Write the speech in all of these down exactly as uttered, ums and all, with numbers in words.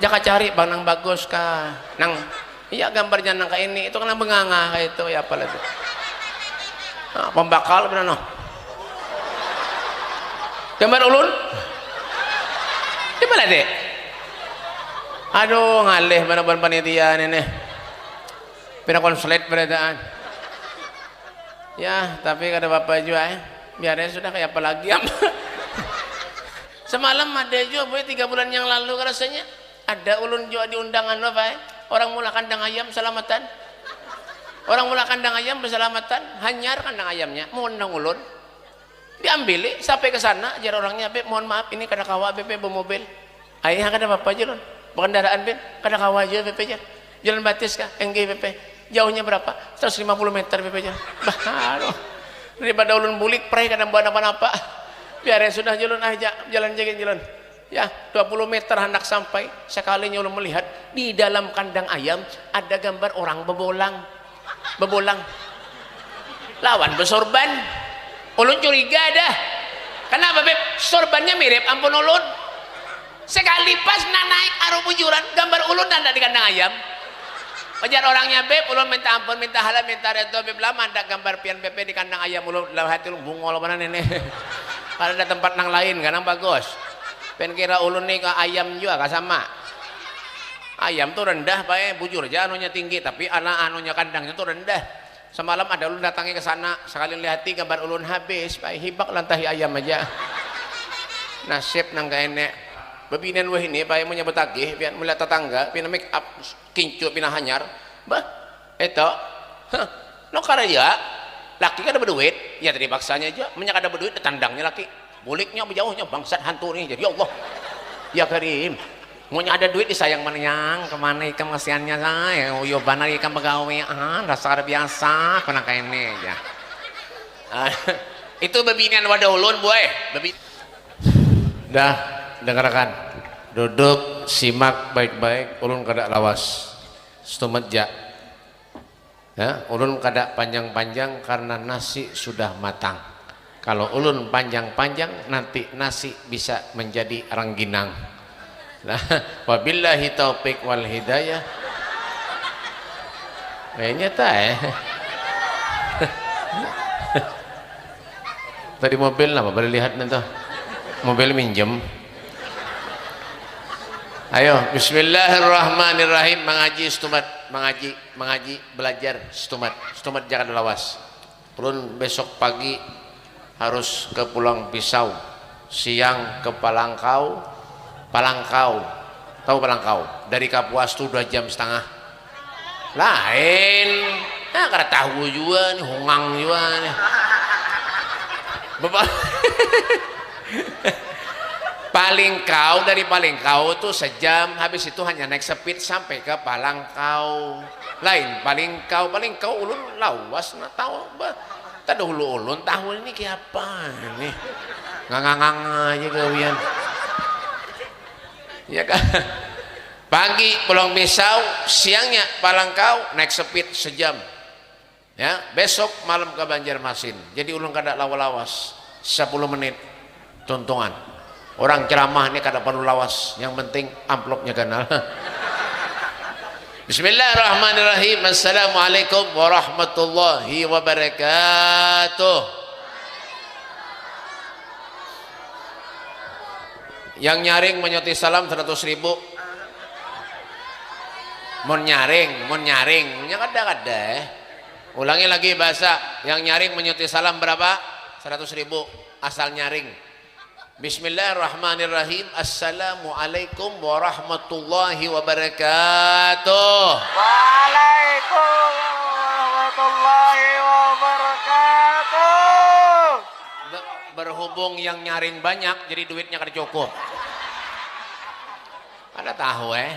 Jaka cari bang nang bagus kah? Nang iya gambarnya nang kayak ini, itu kan nang benganga kayak itu ya apa lagi? Nah, pembakal benar noh. Gambar ulun. Coba lah dek. Aduh ngalih mana buat panitia ini nih. Pina konslet berataan. Ya, tapi kada apa-apa jua eh. Biarnya sudah kayak apa lagi apa. Semalam ada jua boy tiga bulan yang lalu rasanya. Ada ulun jua diundang anu apa eh. Orang mula kandang ayam salamatan. Orang mula kandang ayam bersalamatan, hanyar kandang ayamnya, mau undang ulun. Diambili sampai ke sana, jar orangnya, "Beb, mohon maaf, ini kada kawa Beb eh, bawa mobil." "Ai, ha, kada apa-apa," jar ulun. "Bakendaraan, Beb?" "Kada kawa jua Beb eh," jar. "Jalan batis kah?" "Enggih Beb eh." "Jauhnya berapa?" "Seratus lima puluh meter Beb eh," jar. Bah, aduh. Daripada ulun bulik, prai kada buat napa-napa. Biar ya sudah, jar ulun, ah, ja-, jalan ja gin, jar ulun. Ya, dua puluh meter handak sampai, sekalinya ulun melihat di dalam kandang ayam ada gambar orang bebolang. Bebolang. Lawan besorban. Ulun curiga dah. Kenapa, Beb? Sorbannya mirip ampun ulun. Sekali pas nah naik aru bujuran, gambar ulun nanda di kandang ayam. Ujar orangnya, "Beb, ulun minta ampun, minta halal, minta redo, Beb, lah mandak gambar pian, Beb, di kandang ayam ulun." Dalam hati ulun, "Bungol banar ini. Kada ada tempat nang lain kah nang bagus?" Pian kira ulun ni ka ayam jua kah sama? Ayam tu rendah bae, bujur ja anunya tinggi, tapi ana anunya kandangnya tu rendah. Semalam ada ulun datangi ke sana, sekali lihati gambar ulun habis bae, hibak lantahi ayam aja. Nasib nang kaya ini. Bebinian wahini bae, munnya betagih, pian melihat tetangga, pina make up, kincu pina hanyar. Bah, itu. Huh, nukar aja. Laki kada beduit, ya tadi paksanya aja. Munnya kada beduit, ditandangnya laki. Buliknya bejauhnya, "Bangsat hantu nih," jadi, "Ya Allah. Ya Karim. Munnya ada duit disayang manyang, kemana ikam kasihannya, say? Uyuh banar ikam begawe, ah, dasar biasa, kena kaya ini aja." Ah, itu bebinian wadah ulun, boy. Bebi- Dah, dengarkan. Duduk, simak baik-baik, ulun kada lawas. Setumat ja. Ya, ulun kada panjang-panjang karena nasi sudah matang. Kalau ulun panjang-panjang, nanti nasi bisa menjadi rangginang. Nah, wabillahi taufik wal hidayah. Eh, nyata, eh. Tadi mobil napa? Boleh lihat nih tuh. Mobil minjem. Ayo, bismillahirrahmanirrahim. Mangaji setumat, mangaji, mangaji, belajar setumat, setumat jangan lawas. Ulun besok pagi harus ke Pulang Pisau, siang ke Palangkau, Palangkau, tahu Palangkau? Dari Kapuas tuh dua jam setengah. Lain. Nah, kada tahu jua nih, hongang jua nih. Bapak Palingkau, dari Palingkau tuh sejam, habis itu hanya naik sepit sampai ke Palangkau. Lain Palingkau, Palingkau ulun lawas nah tahu bah. Tadahulu ulun tahu ini kiapa nih. Ngangang aja gawian. Ya kan? Pagi Pulang Pisau, siangnya Palangkau, naik sepit sejam. Ya, besok malam ke Banjarmasin. Jadi ulun kada lawa-lawas, sepuluh menit tuntungan. Orang ceramah ni kada perlu lawas, yang penting amplopnya ganal. Bismillahirrahmanirrahim. Assalamualaikum warahmatullahi wabarakatuh. Yang nyaring menyuti salam seratus ribu. Mun nyaring, mun nyaring, nya kada, kada, eh. Ulangi lagi bahasa, yang nyaring menyuti salam berapa? Seratus ribu, asal nyaring. Bismillahirrahmanirrahim. Assalamualaikum warahmatullahi wabarakatuh. Waalaikumsalam warahmatullahi wabarakatuh. Be-, berhubung yang nyaring banyak, jadi duitnya kada cukup. Kada tahu, eh.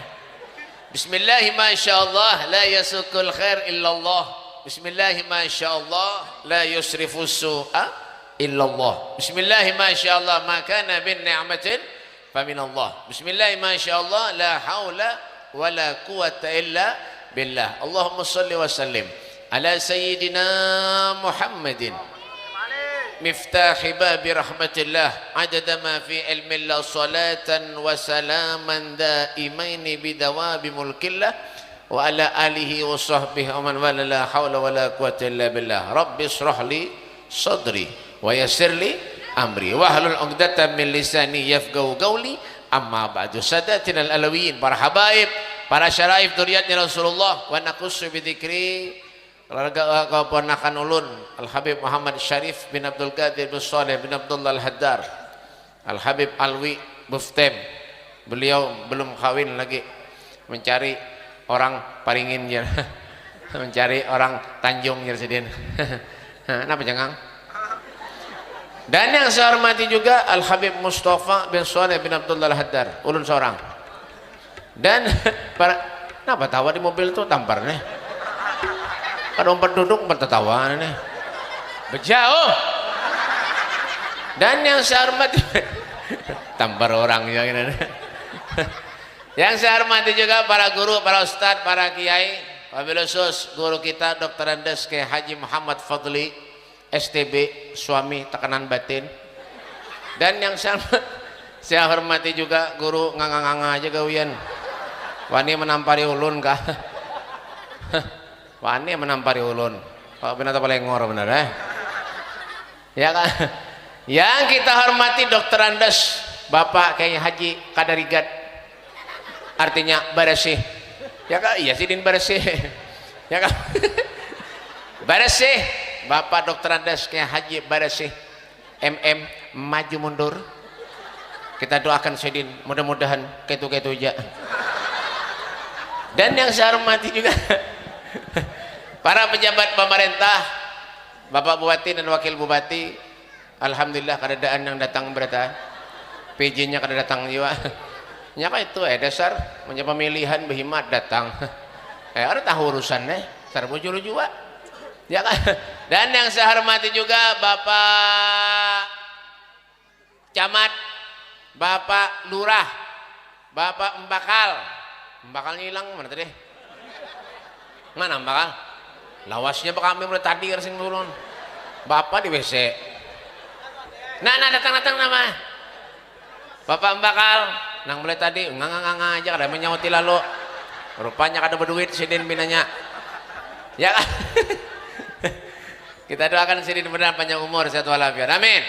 Bismillahi masyaallah, la yasukul khair illallah. Bismillahi masyaallah, la yusrifu su'a illallah. Bismillahi masyaallah, ma kana bin ni'matin faminallah. Bismillahi masyaallah, la haula wala quwata illa billah. Allahumma salli wa sallim ala sayyidina Muhammadin. مفتاح باب رحمة الله عدد ما في علم الله صلاة وسلاما دائمين بدوام ملك الله وعلى آله وصحبه ومن والاه لا حول ولا قوة إلا بالله رب اشرح لي صدري ويسر لي أمري واحلل عقدة من لساني يفقهوا قولي أما بعد ساداتنا العلويين para habaib para syaraif duriatnya Rasulullah wa nakhussu bidzikri Keluarga keponakan ulun, Al Habib Muhammad Syarif bin Abdul Qadir bin Saleh bin Abdullah Al Haddar, Al Habib Alwi Buftem, beliau belum kawin lagi, mencari orang Paringin jar, mencari orang Tanjung jar sidin. Kenapa jangang? Dan yang saya hormati juga Al Habib Mustafa bin Saleh bin Abdullah Al Haddar, ulun seorang. Dan para, kenapa tawa di mobil tuh tampar nih? Kada umpat duduk umpat tatawa nih. Bejauh. Dan yang saya hormati tampar orang ya ini. Yang saya hormati juga para guru, para ustadz, para kiai, wabil khusus guru kita Doktor Andes Kiai Haji Muhammad Fadli, S T B, suami tekanan batin. Dan yang saya, saya hormati juga guru nganga-nganga aja gawian. Wani menampari ulun kah? Wani menampari ulun. Kalau binatang palengor bener eh. Ya kan? Yang kita hormati Dokter Andes, Bapak Kiai Haji Kadarigat. Artinya bersih. Ya kan? Iya sidin bersih. Ya kan? Bersih. Bapak Dokter Andes Kiai Haji bersih. M M maju mundur. Kita doakan sidin mudah-mudahan ketu-ketu aja. Dan yang saya hormati juga para pejabat pemerintah, Bapak Bupati dan Wakil Bupati, alhamdulillah kadadaan yang datang berata. P J-nya kada datang juga. Nya kah itu eh dasar punya pemilihan behimat datang. Eh ada tahu urusan eh, dasar bujur jua. Ya kan? Dan yang saya hormati juga Bapak Camat, Bapak Lurah, Bapak Embakal. Embakalnya hilang mana tadi? Mana Embakal? Lawasnya Pak Amir mulai tadi kada sing turun. Bapak di W C. Nah, nah datang-datang nama. Bapak Embakal, nang mulai tadi nganga-nganga aja kada menyauti lalu. Rupanya kada berduit sidin binanya. Ya kan? Kita doakan sidin mudahan panjang umur sehat walafiat. Amin.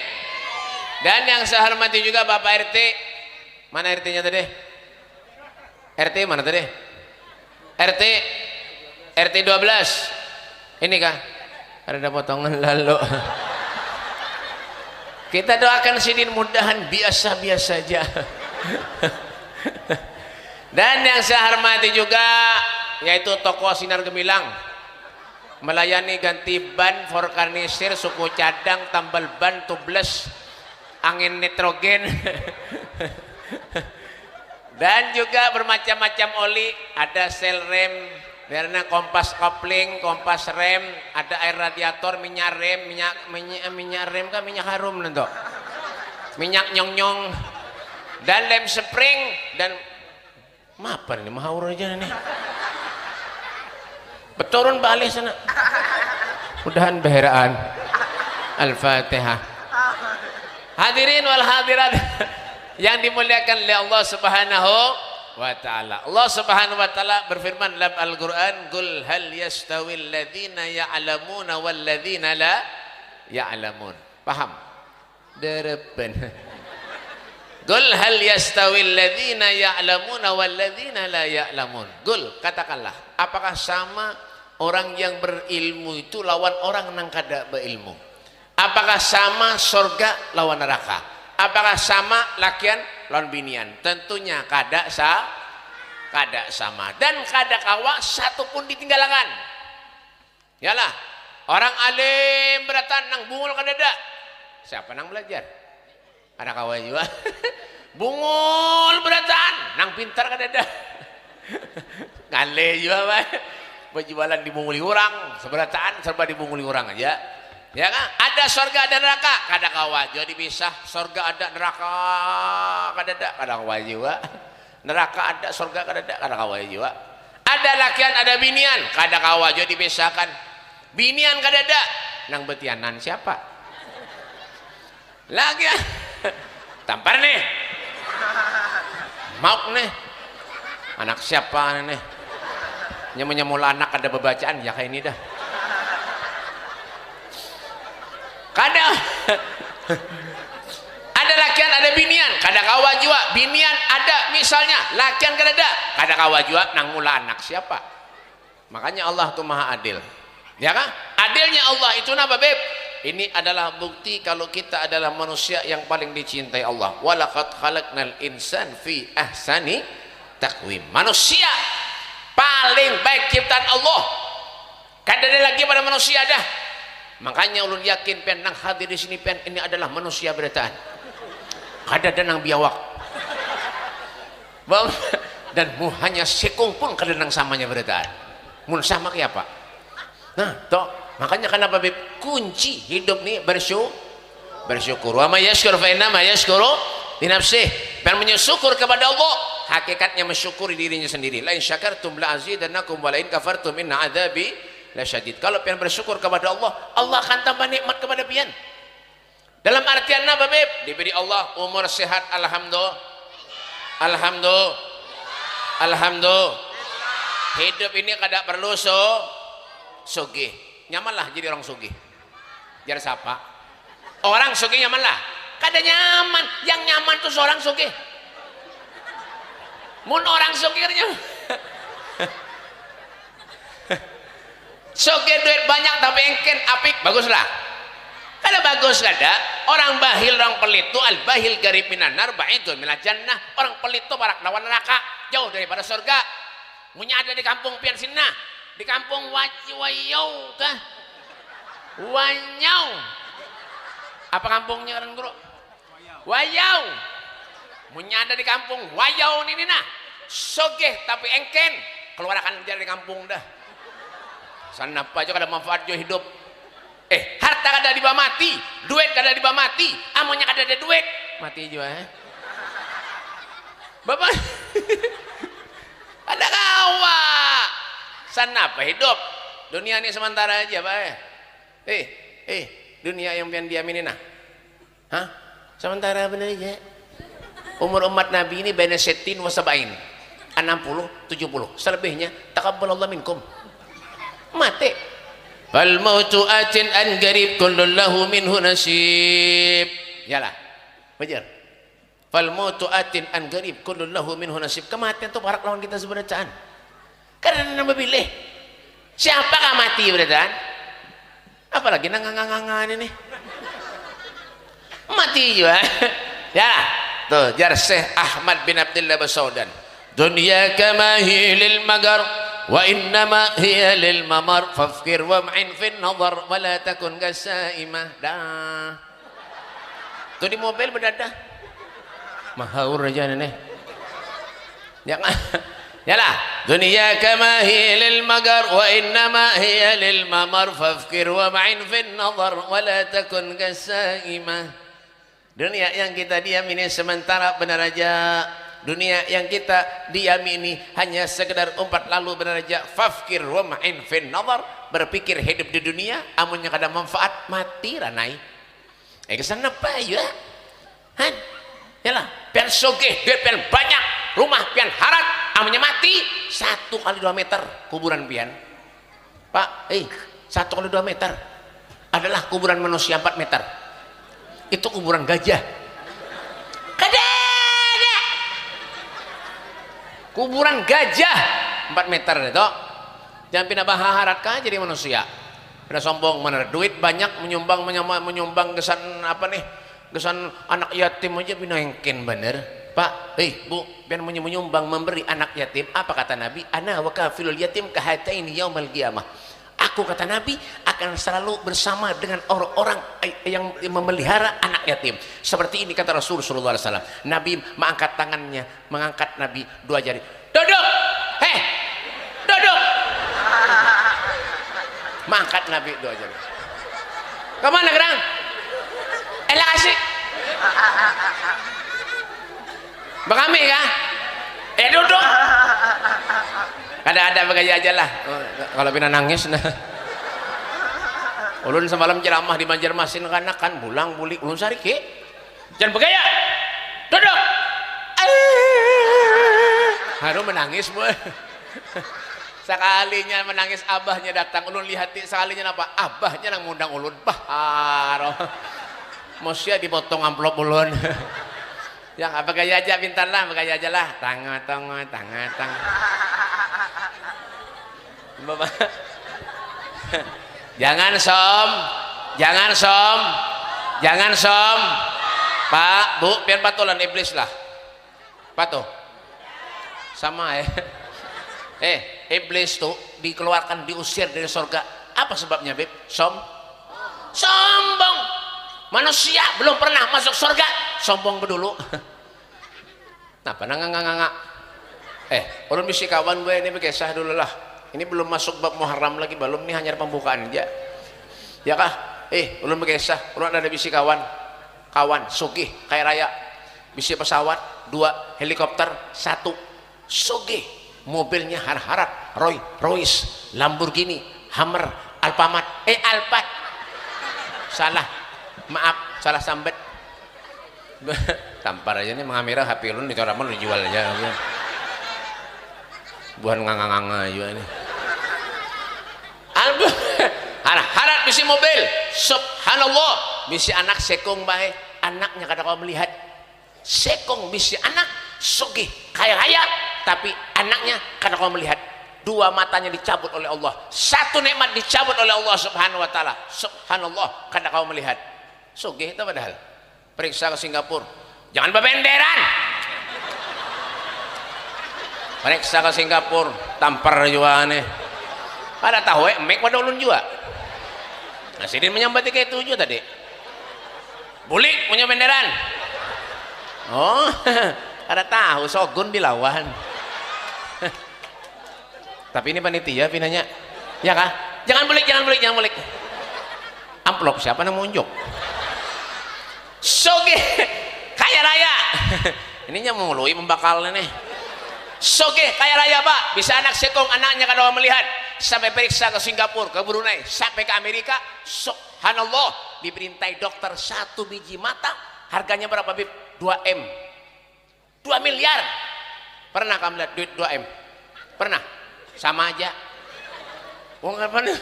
Dan yang saya hormati juga Bapak R T. Mana R T-nya tadi? R T mana tadi? R T R T dua belas. Ini kah? Ada potongan lalu. Kita doakan sidin mudahan biasa-biasa aja. Dan yang saya hormati juga yaitu tokoh Sinar Gemilang melayani ganti ban, forkanisir, suku cadang, tambal ban, tubles, angin nitrogen. Dan juga bermacam-macam oli, ada sel rem, biarnya kompas kopling, kompas rem, ada air radiator, minyak rem, minyak minyak minyak rem kan minyak harum nanti. Minyak nyong-nyong dan lem spring dan mapan ini mahaur aja nih. Beturun balih sana. Mudahan beheraan. Al-Fatihah. Hadirin wal hadirat yang dimuliakan oleh Allah Subhanahu wa taala. Allah Subhanahu wa taala berfirman dalam Al-Qur'an, "Qul hal yastawil ladzina ya'lamuna wal ladzina la ya'lamun." Paham? Derepen. Qul hal yastawil ladzina ya'lamuna wal ladzina la ya'lamun. Qul, katakanlah, apakah sama orang yang berilmu itu lawan orang nang kada berilmu? Apakah sama sorga lawan neraka? Apakah sama lakian lawan binian? Tentunya kada sa kada sama dan kada kawa satu pun ditinggalakan. Yalah, orang alim berataan nang bungul kadada. Siapa nang belajar? Kada kawa jua. Bungul berataan nang pintar kadada. Ngalih jua bae. Bejualan dibunguli urang, seberataan serba dibunguli urang aja. Ya kan? Ada sorga ada neraka, kada kawa jua dipisah. Sorga ada neraka kadada, kada kawa jua. Neraka ada, sorga kadada, kada kawa jua. Ada lakian, ada binian, kada kawa jua dipisahkan. Binian kadada, nang betianan siapa? Lagi ah. Tampar nih. Mauk nih. Anak siapa nih? Nyamanya mula anak kada babacaan ya kaini dah. Kada. Ada lakian, ada binian, kada kawa jua. Binian ada, misalnya, lakian kadada, kada kawa jua nang mula anak siapa. Makanya Allah tu maha adil. Ya kah? Adilnya Allah itu napa, Beb? Ini adalah bukti kalau kita adalah manusia yang paling dicintai Allah. Walaqad khalaqnal insan fi ahsani taqwim. Manusia paling baik ciptaan Allah. Kadada lagi pada manusia dah. Makanya ulun yakin pian nang hadir di sini pian ini adalah manusia berataan. Kadada nang biawak. Bam-, dan muhanya sikung pun kada nang samanya berataan. Mun sama kaya apa? Nah, toh, makanya kenapa, Bib? Kunci hidup ni bersyukur. Bersyukur. Wa may yashkur fa innama yashkuru li nafsih. Dan menyukur kepada Allah, hakikatnya mensyukuri dirinya sendiri. La in syakartum la azidannakum wa la in kafartum inna adzabi lasyadid. Kalau pian bersyukur kepada Allah, Allah akan tambah nikmat kepada pian. Dalam artian apa, Bib? Diberi Allah umur sehat, alhamdulillah. Alhamdulillah. Alhamdulillah. Hidup ini kada perlu so sugih. Nyamanlah jadi orang sugih. Jar siapa? Orang sugih nyamanlah. Kada nyaman. Yang nyaman tuh seorang sugih. Mun orang sugih nyaman. Sugih duit banyak tapi engken apik, baguslah. Kada bagus kada. Orang bahil, orang pelit tu, al bahil garib minan nar, baidun minal jannah. Orang pelit tu parak lawan neraka, jauh daripada surga. Munnya ada di kampung pian sini nah, di kampung Waj-, Wayau kah? Wanyau. Apa kampungnya ngaran guru? Wayau. Munnya ada di kampung Wayau nini nah, sugih tapi engken, keluarakan jar di kampung dah. Sanapa jua kada manfaat jua hidup. Eh, harta kada dibawa mati, duit kada dibawa mati, amunnya kada ada duit, mati jua, eh. Bapak, kada kawa. Sanapa hidup? Dunia ni sementara aja, Pak, eh. Eh, eh, dunia yang pian diami ni nah. Hah? Sementara benar aja. Umur umat Nabi ini baina sittin wa sab'in. Enam puluh, tujuh puluh. Selebihnya, takabbalallah minkum. Mati. Fal mautu atin an garib kullun lahu minhu nasib. Yalah. Wajar. Fal mautu atin an garib kullun lahu minhu nasib. Kematian tu parak lawan kita seberataan. Kada ada nang bapilih. Siapa kah mati berataan? Apalagi nang nganga-nganga ini nih. Mati jua. Ya. Tuh, jar Syekh Ahmad bin Abdillah Basaudan. Dunya kama hi lil magar, wa innama hiya lil mamar, fafkir wa ma'in fin nazar, wa la takun kasaimah. Dah. Tuh di mobil bedada. Mahaur aja nih. Ya, yalah. Dunya kama hi lil magar, wa innama hiya lil mamar, fafkir wa ma'in fin nazar, wa la takun kasaimah. Dunia yang kita diam ini sementara benar aja. Dunia yang kita diam ini hanya sekedar umpat lalu benar aja. Fafkir wa ma'in fin nazar, berpikir hidup di dunia, amunnya kada manfaat, mati ranai. Eh, kesan apa ya? Han? Yalah, pian sugih, duit pian banyak, rumah pian harat, amunnya mati, satu kali dua meter kuburan pian. Pak, eh, satu kali dua meter adalah kuburan manusia empat meter. Itu kuburan gajah. Kada ada. Kuburan gajah empat meter itu. Jangan pina bahaharat kah jadi manusia. Pina sombong bener. Duit banyak menyumbang, menyama-, menyumbang kesan apa nih? Kesan anak yatim aja pina engken bener. Pak, eh, Bu, pian munnya menyumbang memberi anak yatim, apa kata Nabi? Ana wa kafilul yatim kahataini yaumal qiyamah. Aku, kata Nabi, akan selalu bersama dengan orang-orang yang memelihara anak yatim. Seperti ini kata Rasul sallallahu alaihi wasallam. Nabi mengangkat tangannya, mengangkat Nabi dua jari. Duduk! Heh! Duduk! Mengangkat Nabi dua jari. Kemana gerang? Eh, lakasi. Bakami kah? Eh, duduk. Kada ada, bagaya aja lah. Kalau pina nangis nah. Ulun semalam ceramah di Banjarmasin, kanakan bulang bulik, ulun sariki. Jangan begaya. Duduk. Haru menangis, boy. Sekalinya menangis, abahnya datang. Ulun lihati sekalinya napa? Abahnya nang ngundang ulun. Bah, haru. Mosya dipotong amplop ulun. Yang apa gaya aja, pintar lah, begaya aja lah. Tanga tongo, tanga tang. Bapak. Jangan som, jangan som, jangan som. Pak, Bu, pian patuh lawan iblis lah. Patuh. Sama ya. Eh, iblis tuh dikeluarkan, diusir dari surga. Apa sebabnya, Bib? Som, sombong. Manusia belum pernah masuk surga, sombong bedulu. Napa nang nganga-nganga? Eh, ulun bisi kawan gue ini, bekisah dulu lah. Ini belum masuk bab Muharram lagi, belum nih, hanyar pembukaan aja. Ya kah? Eh, ulun bekisah, ulun ada bisi kawan. Kawan, sugih, kaya raya. Bisi pesawat, dua, helikopter, satu. Sugih, mobilnya har-harat, Roy, Royce, Lamborghini, Hummer, Alfamart, eh, Alphard. Salah. Maaf, salah sambet. Tampar aja nih, mengamira H P ulun dicoraman, dijual aja. Buhan nganga-nganga juga nih. Albu-, harat, harat bisi mobil. Subhanallah, bisi anak sekung bae. Anaknya kada kawa melihat. Sekung bisi anak, sugih, kaya raya, tapi anaknya kada kawa melihat. Dua matanya dicabut oleh Allah. Satu nikmat dicabut oleh Allah Subhanahu wa Ta'ala. Subhanallah, kada kawa melihat. Sugih itu padahal. Periksa ke Singapura. Jangan babenderan. Periksa ke Singapura, tampar jua nih. Kada tahu, eh, mik pada ulun jua. Nah, sidin menyambati kayak itu jua tadi. Bulik punya benderan. Oh, kada tahu, sogun dilawan. Tapi ini panitia pinanya. Ya kah? Jangan bulik, jangan bulik, jangan bulik. Amplop siapa nang munjuk? Sugih, kaya raya. Ininya mului membakal nih. Sugih, kaya raya, Pak. Bisa anak sekung, anaknya kada melihat. Sampai periksa ke Singapura, ke Brunei, sampai ke Amerika. Subhanallah, diperintai dokter satu biji mata, harganya berapa, Bib? Dua M. Dua miliar. Pernah kamu lihat duit dua M? Pernah? Sama aja. Wong apa nih?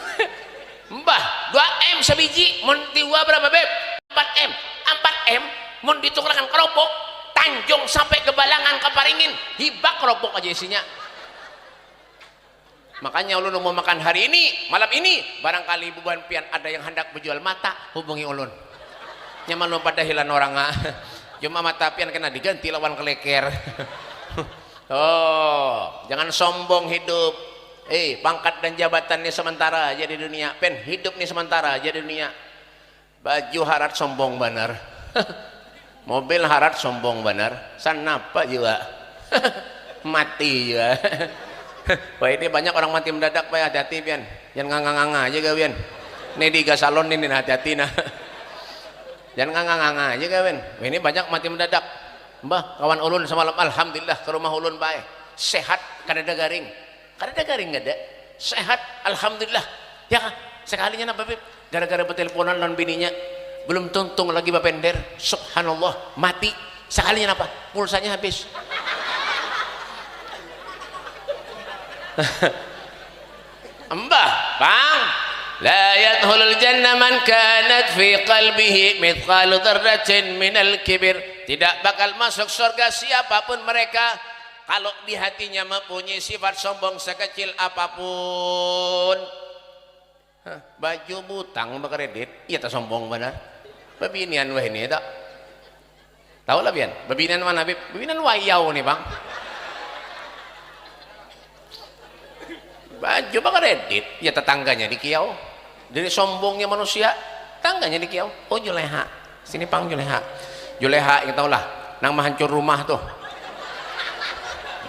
Mbah, dua M sebiji, mun tiwa berapa, Beb? Empat M. Empat M, mun ditukarakan keropok, Tanjung sampai ke Balangan, ke Paringin, hibak keropok aja isinya. Makanya ulun mau makan hari ini, malam ini, barangkali bubuhan pian ada yang hendak menjual mata, hubungi ulun. Nyaman ulun pada hilan orang, ah. Cuma mata pian kena diganti lawan keleker. Oh, jangan sombong hidup. Eh, pangkat dan jabatan ini sementara aja di dunia. Pen, hidup ini sementara aja di dunia. Baju harat sombong banar. Mobil harat sombong banar. Sanapa jua. Mati jua. Wah, ini banyak orang mati mendadak, Pak. Hati-hati, pian. Jangan nganga-nganga aja gawian. Ini di salon ini, nah, hati-hati, nah. Jangan nganga-nganga aja gawian. Wah, ini banyak mati mendadak. Mbah, kawan ulun semalam, alhamdulillah, ke rumah ulun bae. Sehat, kada ada garing. Kada ada garing, kada. Sehat, alhamdulillah. Ya kah? Sekalinya napa, Bib? Gara-gara beteleponan lawan bininya, belum tuntung lagi bapender. Subhanallah, mati. Sekalinya napa? Pulsanya habis. Embah, Bang. La yadkhulul jannah man kanat fi qalbihi mithqalu dzarratin minal kibir. Tidak bakal masuk surga siapapun mereka kalau di hatinya mempunyai sifat sombong sekecil apapun. Hah, baju butang bakredit, iya ta sombong banar. Bebinian wahini ta. Tahu lah pian, bebinian mana, Bib? Bebinian wayau nih, Bang. Baju bakredit, ya tetangganya di kiau. Dari sombongnya manusia, tangganya di kiau. Oh, Juleha. Sini pang Juleha. Juleha, yang tahu lah, nang mahancur rumah tuh.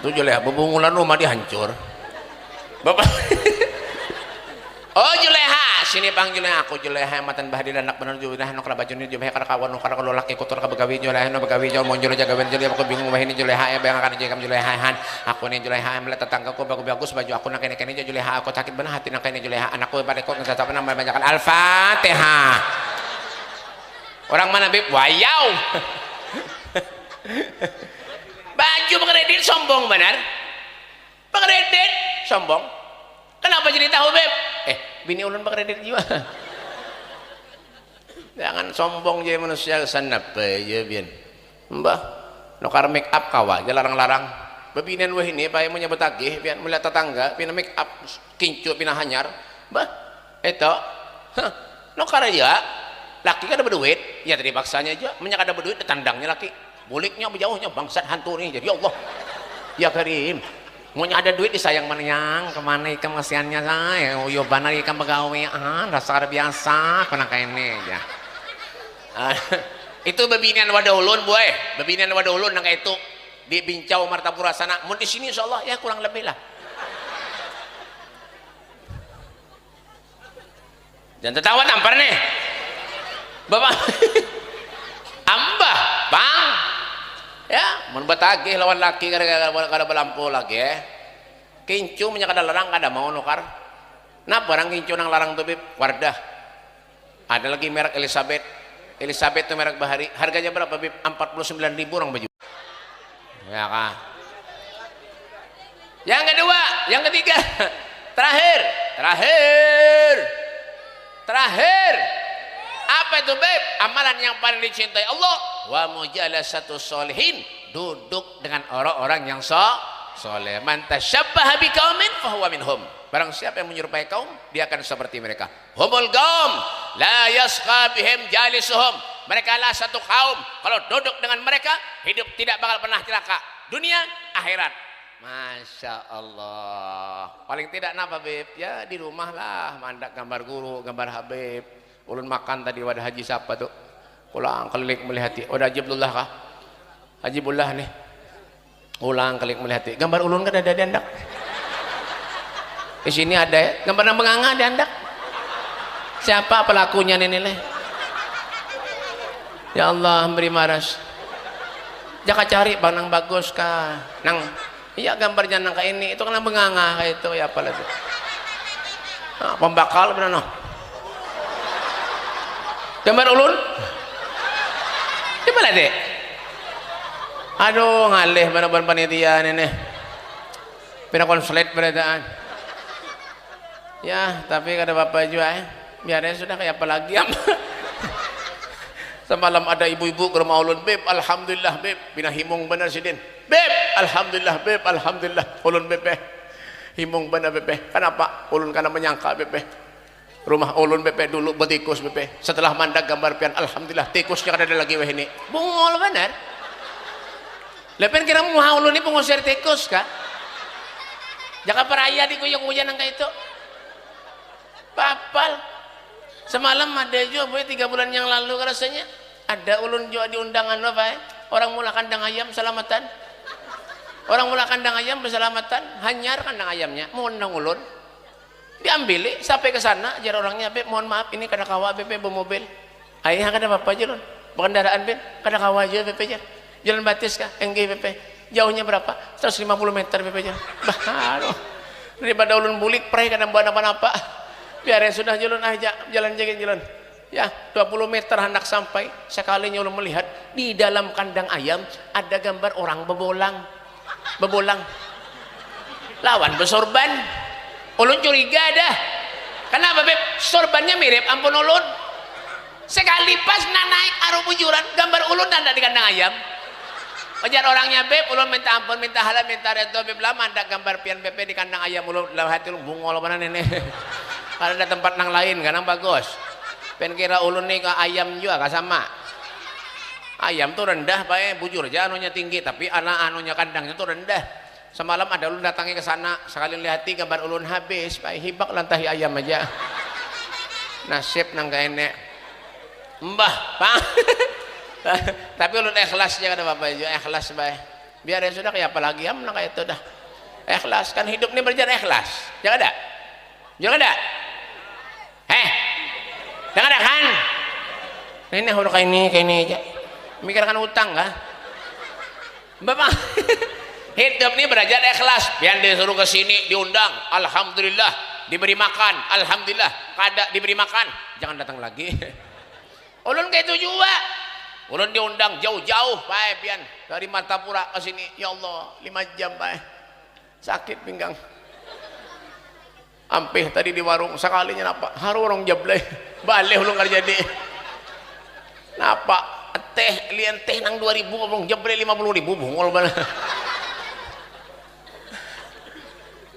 Itu Juleha, bebungulan rumah dihancur. Bapak. Oh, Juleha, sini pang Juleha, aku Juleha yang matan bahadil anak benar Juleha, nukar baju ni Juleha, kada kawan nukar kalau laki kutur ka begawi Juleha, nu begawi jauh munjur aja gawian Juleha, aku bingung wahini Juleha, ya bayangkan aja ikam Juleha, han, aku ni Juleha, melihat tetanggaku bagus-bagus baju aku nang kene-kene aja Juleha, aku sakit benar hati nang kene Juleha, anakku pada ikut ngetatap nang banyakan Al-Fatihah. Orang mana, Bib? Wayau. Baju bakredit sombong banar. Bakredit sombong. Kenapa jadi tahu, Beb? Eh, bini ulun bakredit jua. Jangan sombong jadi manusia, gasan napa ja, Bin. Mbah, nukar make up kawa ja larang-larang. Bebinian wahini, pai munnya betagih, Bin, melihat tetangga, pina make up, kincu, pina hanyar. Mbah, itu, huh, nukar aja. Laki kada berduit, ya tadi paksanya aja. Munnya kada berduit, ditandangnya laki. Buliknya bejauhnya, bangsat hantu nih. Jadi, ya Allah. Ya Karim. Munnya ada duit disayang mana yang, kemana ikam kasihannya, say? Uyuh banar ikam begawean, dasar biasa, kena kayak ini aja. Ah, itu bebinian wadah ulun, boy. Bebinian wadah ulun nang kayak itu. Di Bincau, Martapura sana. Mun di sini, insya Allah, ya kurang lebih lah. Jangan tetawa tampar nih. Bapak. Ambah, Bang. Ya, mun betagih lawan laki kada, kada, kada belampu lagi, eh. Kincu munnya kada larang, kada mau nukar. Nah, barang kincu nang larang tu, Bib? Wardah. Ada lagi merek Elizabeth. Elizabeth tu merek bahari. Harganya berapa, Bib? Empat puluh sembilan ribu orang baju. Ya kah? Yang kedua, yang ketiga, terakhir, terakhir, terakhir. Apa itu, Beb? Amalan yang paling dicintai Allah. Wa mujalasatu solihin, duduk dengan orang-orang yang so soleh. Man tasyabbaha biqaumin fahuwa minhum. Barang siapa yang menyerupai kaum, dia akan seperti mereka. Humul qaum la yasqa bihim jalisuhum. Mereka lah satu kaum, kalau duduk dengan mereka, hidup tidak bakal pernah celaka. Dunia, akhirat. Masya Allah. Paling tidak napa, Bib? Ya, di rumah lah, mandak gambar guru, gambar Habib. Ulun makan tadi wadah Haji siapa tu? Pulang keliling melihati. Wadah Haji Abdullah kah? Haji Bullah nih. Pulang keliling melihati. Gambar ulun kada ada di handak. Di sini ada, ya. Gambar nang menganga di handak. Siapa pelakunya nih, nih? Ya Allah, beri maras. Jaka cari, Bang, nang bagus kah? Nang, iya, gambarnya nang kayak ini. Itu kan nang menganga kayak itu, ya, apalah itu. Nah, pembakal benar, noh. Gambar ulun? Coba lah, Dek. Aduh, ngalih banar buhan panitia ini, nih. Pina konslet berataan. Ya, tapi kada apa-apa jua, eh. Biar aja sudah, kayak apa lagi, am. Semalam ada ibu-ibu ke rumah ulun, "Beb, alhamdulillah, Beb." Pina himung banar sidin. "Beb, alhamdulillah, Beb, alhamdulillah." Ulun, Beb, eh. Himung banar, Beb, eh. Kenapa? Ulun kana menyangka, Beb, eh. Rumah ulun, Beb, eh, dulu betikus, Beb, eh. Setelah mandak gambar pian, alhamdulillah, tikusnya kada ada lagi wahini. Bungul banar. Lah, pian kira muha ulun ni pengusir tikus kah? Jaka peraya dikuyuk hujan nang kaitu. Papal. Semalam ada jua, boy, tiga bulan yang lalu rasanya. Ada ulun jua diundang, anu, apa, eh? Orang maulah kandang ayam salamatan. Orang maulah kandang ayam basalamatan, hanyar kandang ayamnya, maundang ulun. Diambili, sampai ke sana, jar orangnya, "Beb, mohon maaf, ini kada kawa, Beb, eh, bemobil." "Ai, kada apa-apa," jar ulun. "Bekendaraan, Beb." "Kada kawa jua, Beb, eh," jar. "Jalan batis kah?" "Enggih, Beb, eh." "Jauhnya berapa?" "Seratus lima puluh meter, Beb, eh," jar. Bah, aduh. Daripada ulun bulik, prai kada membawa napa-napa. Biar ya sudah, jar ulun, ah, ja-, jalan ja gin, jar ulun. Ya, dua puluh meter handak sampai, sekalinya ulun melihat, di dalam kandang ayam ada gambar orang bebolang. Bebolang. Lawan besorban. Ulun curiga dah. Kenapa, Beb? Sorbannya mirip ampun ulun. Sekali pas nanaik aru bujuran, gambar ulun tanda di kandang ayam. Ujar orangnya, "Beb, ulun minta ampun, minta halal, minta redo, Beb, lah mandak gambar pian, Beb, eh, di kandang ayam ulun." Dalam hati ulun, "Bungul mana ini?" Kada ada tempat nang lain kah nang bagus? Pian kira ulun ni kah ayam jua kah sama? Ayam tu rendah bae, bujur ja anunya tinggi, tapi ana anunya kandangnya tu rendah. Semalam ada ulun datangi ke sana, sekali lihati gambar ulun habis, bae hibak lantahi ayam aja. Nasib nang kaya ini. Mbah, Pang. Tapi ulun ikhlas ja, kada apa-apa jua, ikhlas bae. Biar ya sudah, kaya apa lagi am nang kaya itu dah. Ikhlas, kan hidup ni belajar ikhlas. Ya kada? Ya kada? Heh. Dengar kan? Ini huruf kayak ini, kayak ini aja. Mikirkan utang kah? Bapak, hidup ni belajar ikhlas. Pian disuruh ke sini, diundang, alhamdulillah. Diberi makan, alhamdulillah. Kada diberi makan, jangan datang lagi. Ulun kayak itu jua. Ulun diundang jauh-jauh bae pian dari Martapura ke sini. Ya Allah, lima jam bae. Sakit pinggang. Ampih tadi di warung, sakalinya napa? Haru warung Jable. Baleh ulun kada jadi. Napa? Teh, lian teh nang dua ribu, warung Jable lima puluh ribu, bungul banar.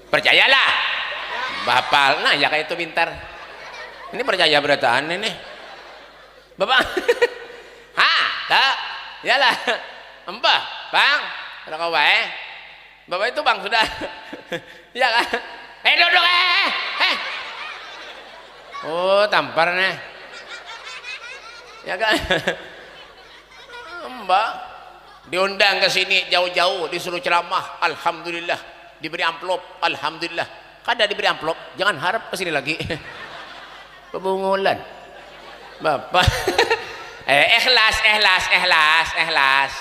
Percayalah. Bapal. Nah, ya kayak itu pintar. Ini percaya berataan ini. Bapak. Ha, tak. Yalah. Empah, Bang. Ada kau bae. Bapak itu, Bang, sudah. Ya kan? Eh, duduk, eh, eh, eh. Oh, tampar nih. Ya kan? Mbak, diundang ke sini jauh-jauh, disuruh ceramah. Alhamdulillah. Diberi amplop. Alhamdulillah. Kada diberi amplop, jangan harap ke sini lagi. Bebungulan. Bapak. Eh, ikhlas, ikhlas, ikhlas, ikhlas.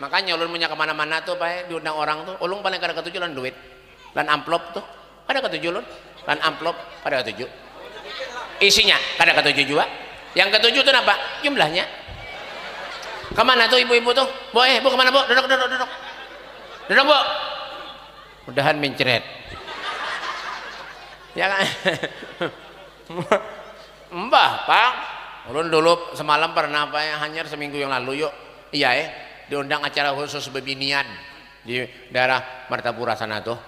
Makanya ulun punya kemana-mana tuh, Pak, diundang orang tuh, ulun paling kada ketuju lan duit. Lan amplop tuh. Kada ketuju ulun. Lan amplop, kada ketuju. Isinya, kada ketuju juga. Yang ketuju tuh apa? Jumlahnya. Kemana tuh ibu-ibu tuh? Bu, eh, bu, kemana, bu? Duduk, duduk, duduk. Duduk, bu. Mudahan mencret. Ya kan? Mbah, Pang. Ulun dulu semalam pernah, apa ya, hanyar seminggu yang lalu, yuk. Iya, eh. Diundang acara khusus bebinian di daerah Martapura sana tuh.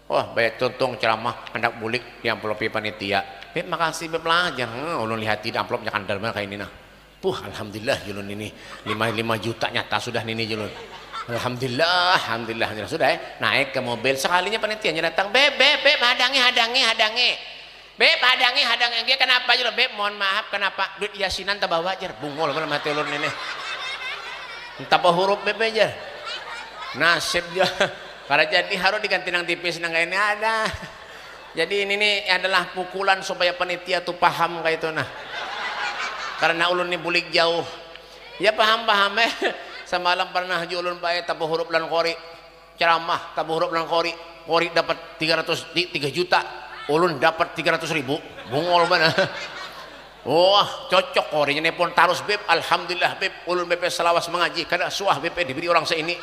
Wah, banyak tuntung ceramah, handak bulik diamplopi panitia. Beb, makasih, Beb, lah, jar. Hmm, ulun lihati di amplopnya kandal banar kayak ini, nah. Puh, alhamdulillah, julun ini. Lima, lima juta nyata sudah nini, julun. Alhamdulillah, alhamdulillah, alhamdulillah. Sudah, eh. Naik ke mobil, sekalinya panitianya datang. "Beb, Beb, Beb, hadangi, hadangi, hadangi. Beb, hadangi, hadangi." "Kenapa, julun?" "Beb, mohon maaf, kenapa?" "Duit yasinan tabawa," jar. Bungul banar mati ulun ini. Entah apa huruf, Beb, jar. Nasib, jar. Kada jadi, haru diganti nang tipis, nang kayak ini ada. Jadi ini nih adalah pukulan supaya panitia tuh paham kayak itu, nah. Karena ulun nih bulik jauh. Ya paham, paham, eh. Semalam pernah ju ulun bae tabahurup lan kori. Ceramah tabahurup lan kori. Kori dapat tiga ratus, ti-, tiga juta. Ulun dapat tiga ratus ribu. Bungul banar. Wah, cocok korinya, nepon tarus, Beb. Alhamdulillah, Beb. Ulun, Beb, salawas mengaji. Kada suah, Beb, diberi orang seini.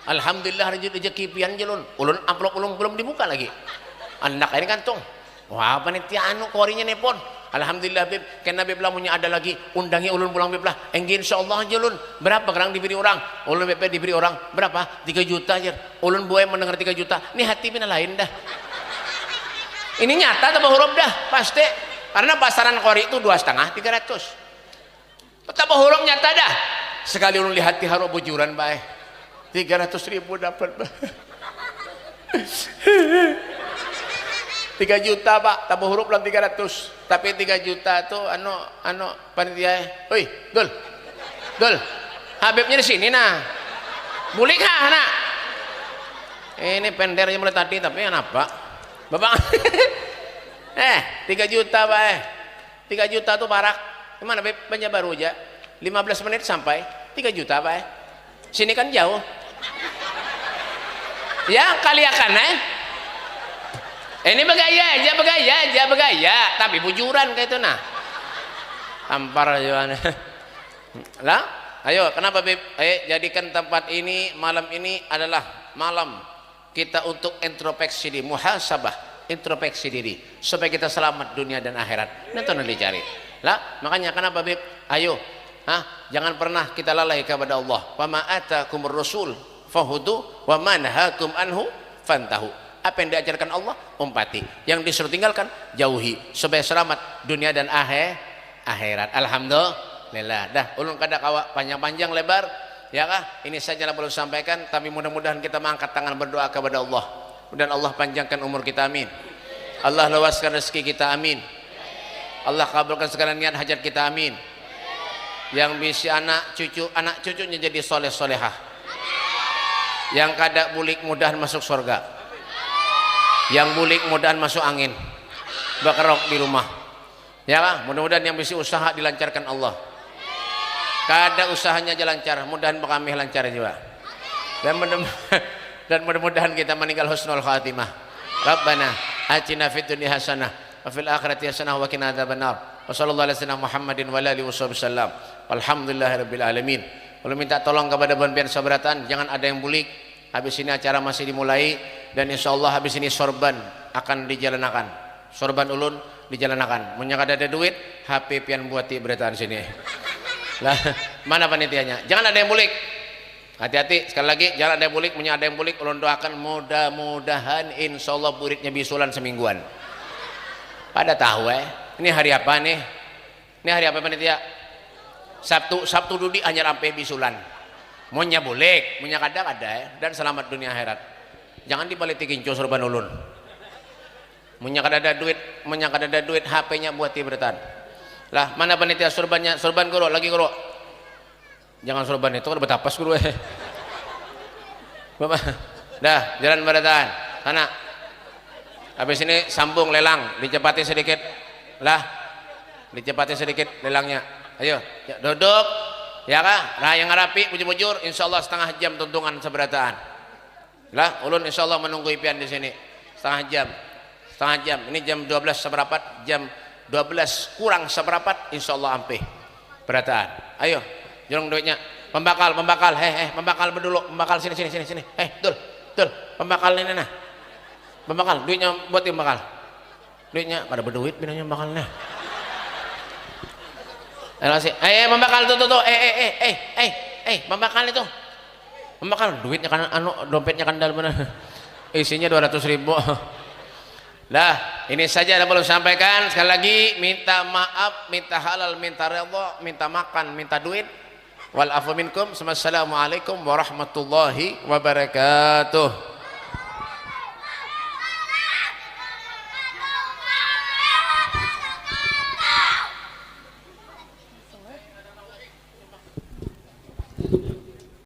Alhamdulillah, reje-, rejeki pian, jar ulun. Ulun, amplop ulun belum dibuka lagi. Anak ini kantung. Wah, panitia anu, korinya nepon. Alhamdulillah, Beb. Kena, Beb, lah, munnya ada lagi, undangi ulun pulang, Beb, lah. Enggi, insya Allah, jar ulun. Berapa gerang diberi orang? Ulun, Beb, diberi orang. Berapa? Tiga juta, jar. Ulun buai mendengar tiga juta. Ni hati pina lain dah. Ini nyata tabahurup dah, pasti. Karena pasaran kori itu dua setengah, tiga ratus. Tabahurup nyata dah. Sekali ulun lihati haru bujuran bae. Tiga ratus ribu dapat, Pak. Tiga juta, Pak. Tabahurup lan tiga ratus. Tapi tiga juta tuh, anu, anu, panitia, eh. Hoi, Dul. Dul. Habibnya di sini, nah. Bulik, ha, nak. Ini pender aja mulai tadi, tapi kenapa? Bapak. Eh, tiga juta, Pak, eh. Tiga juta tuh parak. Gimana, Beb? Banjarbaru aja. Lima belas menit sampai. Tiga juta, Pak, eh. Sini kan jauh. Ya, kaliakan, eh. Ini begaya aja, begaya aja, begaya. Tapi bujuran kayak itu, nah. Tampar aja, aneh. Lah, ayo, kenapa, Beb? Eh, jadikan tempat ini, malam ini adalah malam kita untuk introspeksi diri, muhasabah, introspeksi diri, supaya kita selamat dunia dan akhirat. Nah, itu yang dicari. Lah, makanya kenapa, Beb? Ayo, hah, jangan pernah kita lalai kepada Allah. "Wa ma atakumur rasul fahudu wa ma nahakum anhu fantahu." Apa yang diajarkan Allah, umpati. Yang disuruh tinggalkan, jauhi, supaya selamat dunia dan ahe-, akhirat. Alhamdulillah. Dah, ulun kada kawa panjang-panjang lebar, ya kah? Ini saja lah ulun sampaikan, tapi mudah-mudahan kita mengangkat tangan berdoa kepada Allah. Mudahan Allah panjangkan umur kita, amin. Allah luaskan rezeki kita, amin. Allah kabulkan segala niat hajat kita, amin. Yang bisi anak cucu, anak cucunya jadi soleh solehah. Yang kada bulik mudahan masuk surga. Yang bulik mudahan masuk angin. Bakerok di rumah. Ya lah, mudah-mudahan yang bisi usaha dilancarkan Allah. Kada usahanya aja lancar, mudahan bekamih lancar juga. Dan mudah, dan mudah-mudahan kita meninggal husnul khatimah. Rabbana atina fid dunya hasanah wa fil akhirati hasanah wa qina adzabannar. Wa sallallahu ala sayyidina Muhammadin wa ala alihi washabihi wasallam. Alhamdulillahirabbil alamin. Ulun minta tolong kepada buhan pian sabarataan, jangan ada yang bulik. Habis ini acara masih dimulai dan insya Allah habis ini sorban akan dijalanakan. Sorban ulun dijalanakan. Munnya kada ada duit, H P pian buati berataan sini. Lah, mana panitianya? Jangan ada yang bulik. Hati-hati, sekali lagi, jangan ada yang bulik. Munnya ada yang bulik, ulun doakan mudah-mudahan insya Allah buritnya bisulan semingguan. Kada tahu eh. Ini hari apa nih? Ini hari apa panitia? Sabtu, Sabtu dudi hanyar ampih bisulan. Munnya bulik, munnya kada kada eh. Dan selamat dunia akhirat. Jangan dipaliti kincu sorban ulun. Munnya kada ada duit, munnya kada ada duit H P-nya buati berataan. Lah, mana panitia sorbannya? Sorban guru, lagi guru. Jangan sorban itu kada batapas guru eh. Bapak. Dah, jalan barataan. Sana. Habis ini sambung lelang, dicepati sedikit. Lah. Dicepati sedikit lelangnya. Ayo, ya, duduk. Ya kah? Nah, yang rapi bujur-bujur, insya Allah setengah jam tuntungan sabarataan. Lah, ulun insya Allah menunggu pian di sini. Setengah jam. Setengah jam. Ini jam dua belas sabarapat, jam dua belas kurang sabarapat, insya Allah ampih. Berataan. Ayo, jurung duitnya. Pembakal, pembakal. Heh, heh, pembakal dulu. Pembakal sini, sini, sini, sini. Heh, dul, dul. Pembakal ini nah. Pembakal, duitnya buat pembakal. Duitnya kada berduit pinanya pembakal nah. Ayo, si, eh, eh, pembakal tuh, tuh, tuh. Eh, eh, eh, eh, eh, eh, pembakal itu. Pembakal duitnya kan anu, dompetnya kan dalam mana? Isinya dua ratus ribu. Dah, ini saja yang perlu sampaikan. Sekali lagi, minta maaf, minta halal, minta redha, minta makan, minta duit. Wal afu minkum. Assalamualaikum warahmatullahi wabarakatuh.